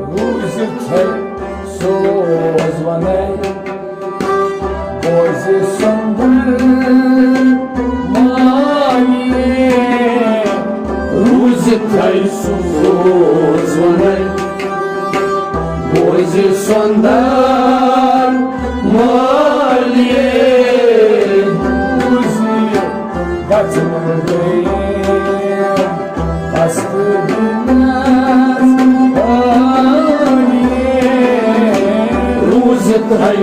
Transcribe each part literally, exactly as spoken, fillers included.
روٗزِتھَے سوز وَنَے، بوزِ سۄنٛدر مالیے۔ روٗزِتھَے سوز وَنَے، بوزِ سۄنٛدر مالیے۔ بوزِ گژھن گٔیے۔ ہستہٕ دِنَس بٲلیے۔ روٗزِتھَے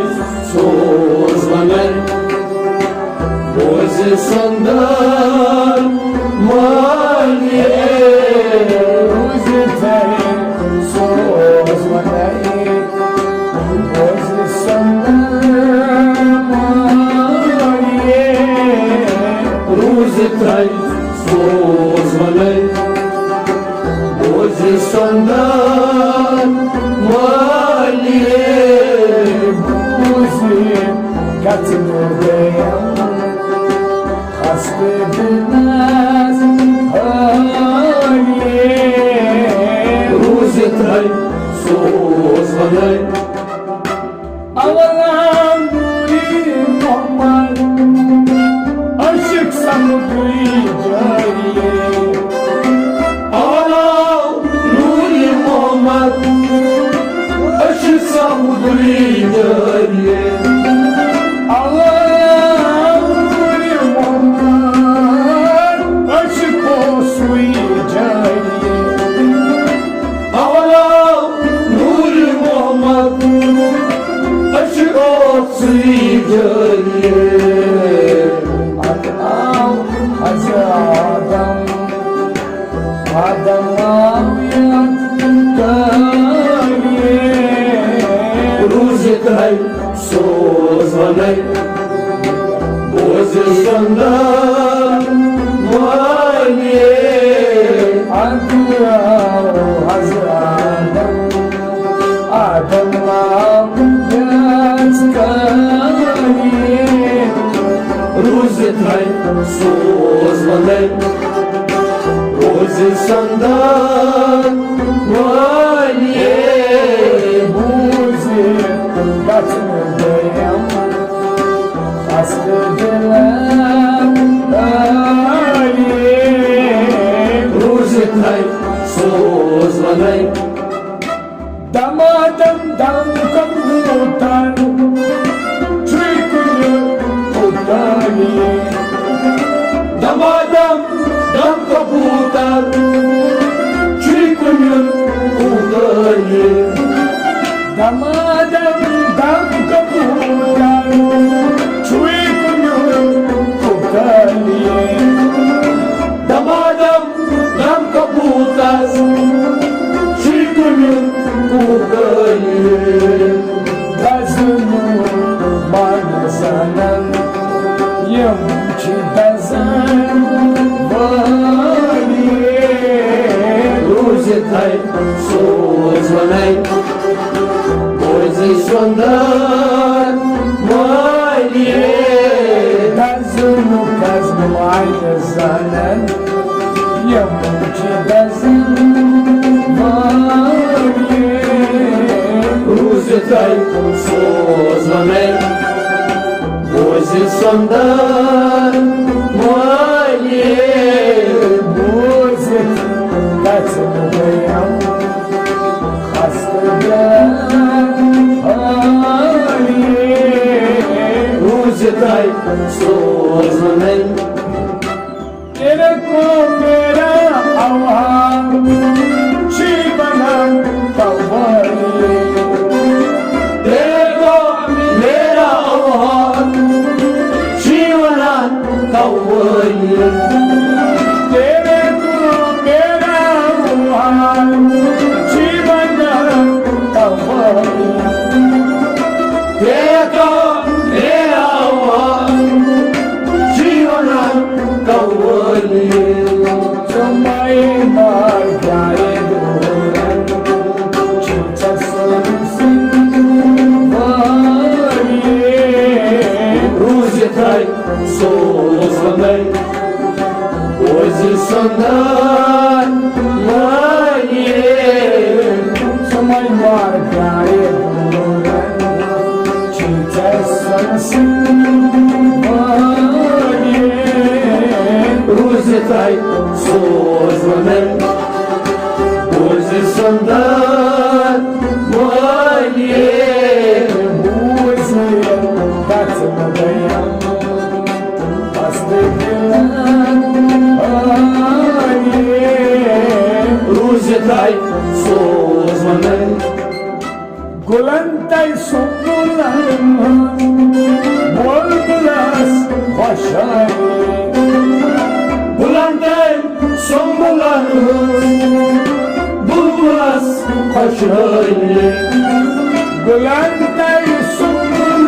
سوز وَنَے، بوزِ سۄنٛدر مالیے۔ روٗزِتھَے سوز وَنَے، بوزِ سۄنٛدر مالیے۔ روٗزِتھَے سوز وَنَے، بوزِ سۄنٛدر مالیے۔ بوزِ گژھن گٔیَم ہستہٕ دِنَس بٲلیے۔ روٗزِتھَے سوز وَنَے، اولا نوری محمد، عاشق سمدری جاریے۔ اولا نوری محمد، عاشق سمدری جاریے۔ اولا نوری محمد، عاشق اوسوی جاریے۔ اولا نوٗرِ محمد، عاشق اوسُے جٲری۔ پتہٕ آو حضرت آدم، آدم آو یَتھ کٲری۔ روٗزِتھَے سوز وَنَے، بوزِ سۄنٛدر مالیے۔ اَدٕ آو حضرت آدم، آدم آو یَتھ کٲری۔ روٗزِتھَے سوز وَنَے، بوزِ سۄنٛدر مالیے۔ بوزِ گژھن گٔیَم ہستہٕ دِنَس بٲلیے۔ روٗزِتھَے سوز وَنَے، دمادم دم کبوتر چھُے کُنہِ کوتاہی۔ دمادم دم کبوتر چھُے کُنہِ کوتاہی۔ دمادم دم کبوتر چھُے کُنہِ کوتاہی۔ دمادم دم کبوتر چھُے کُنہِ کوتاہی۔ دزنُک معنی زانن یِم چھِ دزن وٲلی۔ روٗزِتھَے سوز وَنَے، بوزِ سۄنٛدر مالیے۔ دزنُک دزن معنی زانن یِم چھِ دزن وٲلۍ۔ روٗزِتھَے سوز وَنَے، بوزِ سۄنٛدر مالیے۔ بوٗزِتھ گژھن گٔیَم خستہٕ دِل حٲلیے۔ روٗزِتھَے سوز وَنَے، تیرے کو میرا آواز چھی بنا قوالی۔ تیرے کو میرا آواز چھی بنا قوالی۔ تیرے کو میرا آواز چھی بنا قوالی۔ تیرے کو میرا آواز چھی بنا قوالی۔ ژٕ مَے مار جایہِ دوٗرَن، چھُ ژےٚ سٲرسٕے وٲری۔ روٗزِتھَے سوز وَنَے، بوزِ سۄنٛدر مالیے۔ تۄہہِ سوزونے بوزِ سۄندر مٲلِیے۔ بوزِ کتھ بیان۔ روزِ تۄہہِ سوزونے۔ گُلن تَے سُمبُلن ہٕنٛز بُلبُلس خۄشحٲلی۔ گُلن تَے سُمبُلن ہٕنٛز بُلبُلس خۄشحٲلی۔ گُلن تَے سُمبُلن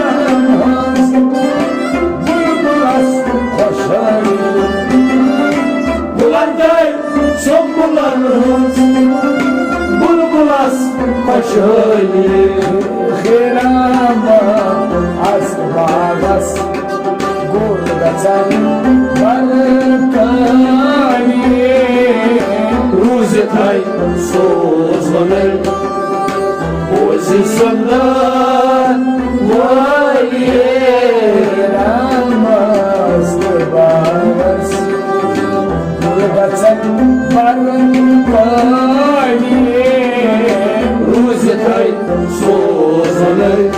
ہٕنٛز بُلبُلس خۄشحٲلی۔ گُلن تَے سُمبُلن ہٕنٛز بُلبُلس خۄشحٲلی۔ خیرام از باغس گُل گژھن بلکانی۔ روزِ تۄہہِ سوزونے بوزِ سۄندر مٲلِیے۔ خیرام از باغس گُل گژھن بلکانی۔ روزِ تۄہہِ سوزونے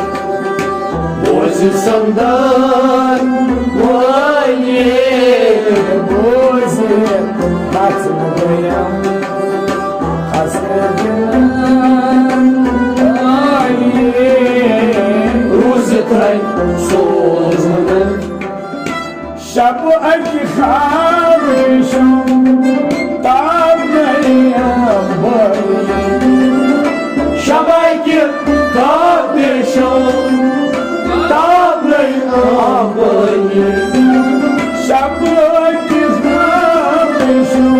بوزِ سۄندر مٲلِیے۔ بوزِ کتھ بیان۔ خستہٕ دِلن مٲلِیے۔ روزِ تۄہہِ سوزونے۔ شب اکہِ خواب ریشم تاب نیا بٲلی۔ شب اکہِ خواب ریشم تاب نیا بٲلی۔ شب اکہِ خواب ریشم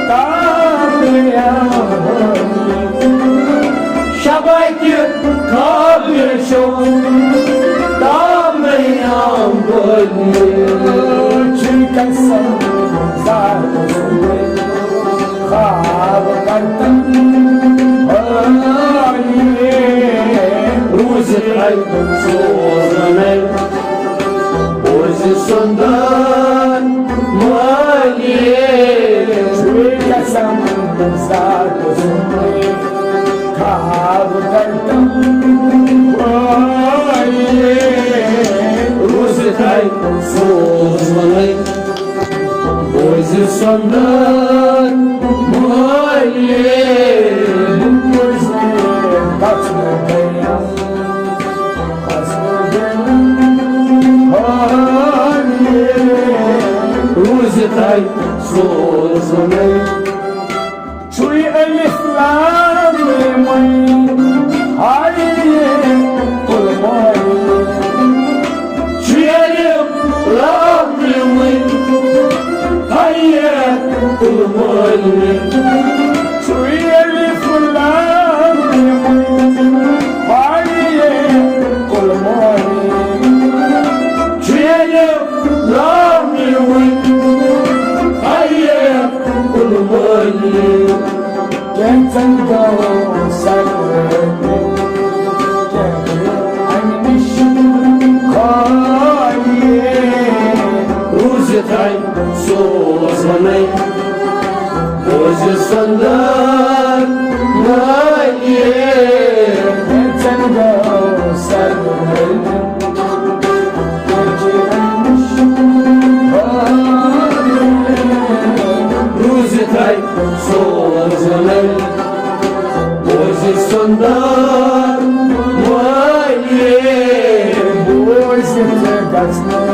تاب نیا بٲلی۔ شب اکہِ خواب ریشم تاب نیا بٲلی۔ چھُ قسم ذات سُنٛد خواب کرتن بٲلی۔ روزِ تۄہہِ سوزونے بوزِ سۄندر مٲلِیے۔ چھُ قسم ذات سُنٛد خواب کرتن بٲلی۔ روزِ تۄہہِ سوزونے بوزِ سۄندر مٲلِیے۔ بوزِ کتھ بیان۔ خستہٕ دِلن مٲلِیے۔ روزِ تۄہہِ سوزونے۔ چھُے الف لام میمٕے ہاے کُل مٲلِیے۔ چھُے الف لام میمٕے ہاے کُل مٲلِیے۔ چھُے الف لام میمٕے ہاے کُل مٲلِیے۔ چھُے الف لام میمٕے ہاے کُل مٲلِیے۔ کینٛژن دۄہن سرد کینٛہہ اَمہِ نِش خٲلی۔ روزِ تۄہہِ سوزونے بوزِ سۄندر مٲلِیے۔ کینٛژن دۄہن سرد روزِ تۄہہِ سوزونے بوزِ سۄندر مٲلِیے۔ بوزِ تہٕ گژھنہٕ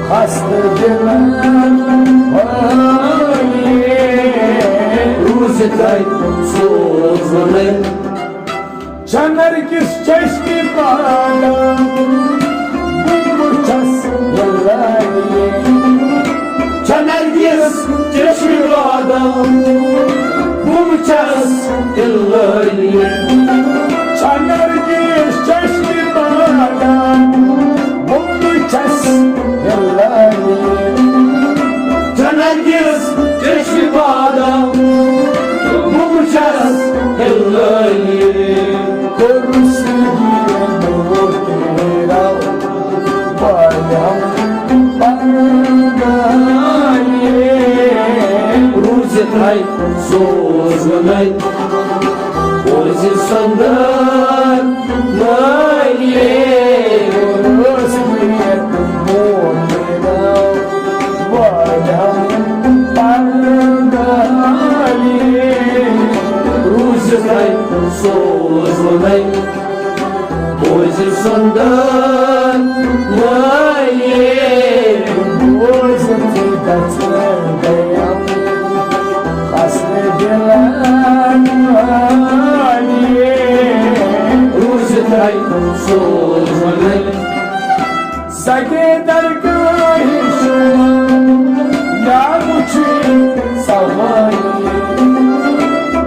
خستہٕ دِلن مٲلِیے۔ روزِ تۄہہِ سوزونے۔ چھَ نرگس چشمِ بادام، بہٕ وُچھس یہِ لٲلِیے۔ چھَ نرگس چشمِ بادام، بہٕ وُچھس یہِ لٲلِیے۔ چھَ نرگس چشمِ بادام، بہٕ وُچھس یہِ لٲلِیے۔ چھَ نرگس چشمِ بادام، بہٕ وُچھس یہِ لٲلِیے۔ کوٚرُس یہِ نوٗر تیرا پایام پردٕ۔ تھاے سوز ونے، بوزِ سۄنٛدر مٲلِک۔ روٗزِ تھاے سوز ونے، بوزِ سۄنٛدر مٲلِک۔ بوزِتھ گژھِ دٔیَم خستہٕ دِلَن مٲلِک۔ روٗزِ تھاے سوز ونے، سگے درگاہِ شما، یا وُچھِو سوٲری۔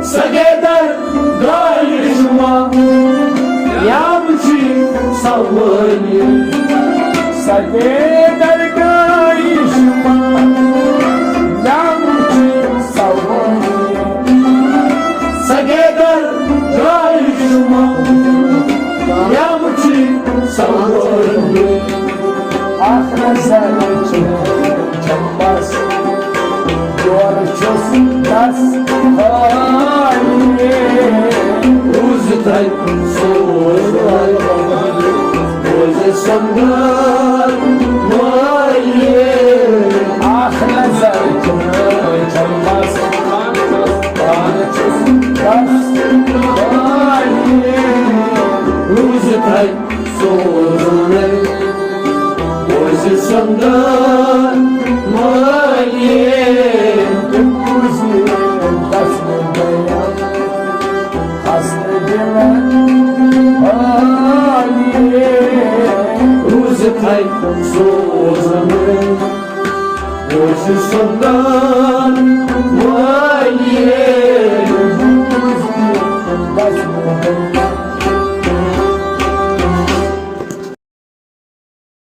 سگے درگاہِ شما، یا وُچھِو سوٲری۔ سگے درگاہِ شما، یا وُچھِو سوٲری۔ سگے درگاہِ شما، یا وُچھِو سوٲری۔ اکھ نظر چھِ چمبس، یور چھُس دس حٲلی۔ روٗزِ تھاے سوز ونے، بوزِ سۄنٛدر مٲلِک۔ اکھ نظر چھِ چمبس، پانہٕ چھُس دس حٲلی۔ روٗزِ تھاے سوز ونے، بوزِ سۄنٛدر مٲلِک۔ بوزِ دس حٲلی۔ روٗزِ تھاے سوز ونے، بوزِ سۄنٛدر مٲلِک۔